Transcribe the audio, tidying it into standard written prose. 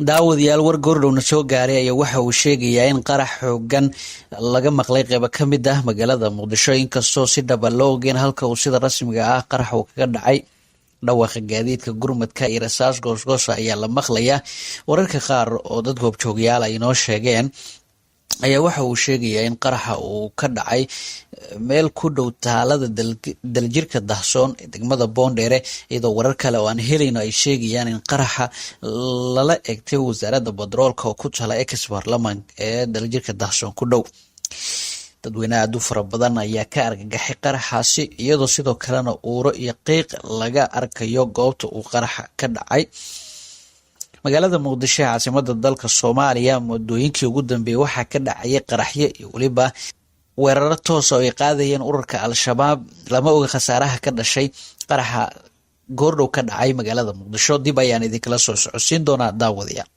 Daawadayaal, war goordhowna soo gaaray ayaa waxa uu sheegayaa in qarax xoogan laga maqlay qeybo ka mid ah magaalada Muqdisho, inkastoo si dhaba loo ogeyn halka uu sida rasmiga ah qarax uu kaga dhacay. Dhawaaqa gaadiidka gurmadka iyo rasaas goosgoosa ayaa la maqlayaa. Wararka qaar oo dad goobjoogyaal ay inoo sheegeen ayaa waxa uu sheegayaa in qaraxa uu ka dhacay meel ku dhow taalada Daljirka Dahsoon ee degmada Boondheere, iyadoo warar kale oo aan helayno ay sheegayaan in qaraxa lala egtay Wasaaradda Batroolka oo ku tala ex baarlaman ee Daljirka Dahsoon ku dhow. Dadweyne aada u fara badan ayaa ka argagaxay qaraxaasi, iyadoo sidoo kalena uuro iyo qiiq laga arkayo goobta uu qaraxa ka dhacay. Magaalada Muqdisho ee caasimada dalka Soomaaliya muddooyinkii ugu dambeeyey waxaa ka dhacayay qaraxyo iyo weliba weeraro toosa oo ay qaadayeen ururka Al-Shabaab. Lama oga khasaaraha ka dhashay qaraxa goordhow ka dhacay magaalada Muqdisho. Dib ayaan idinkala soo socodsiin doonaa, daawadayaal.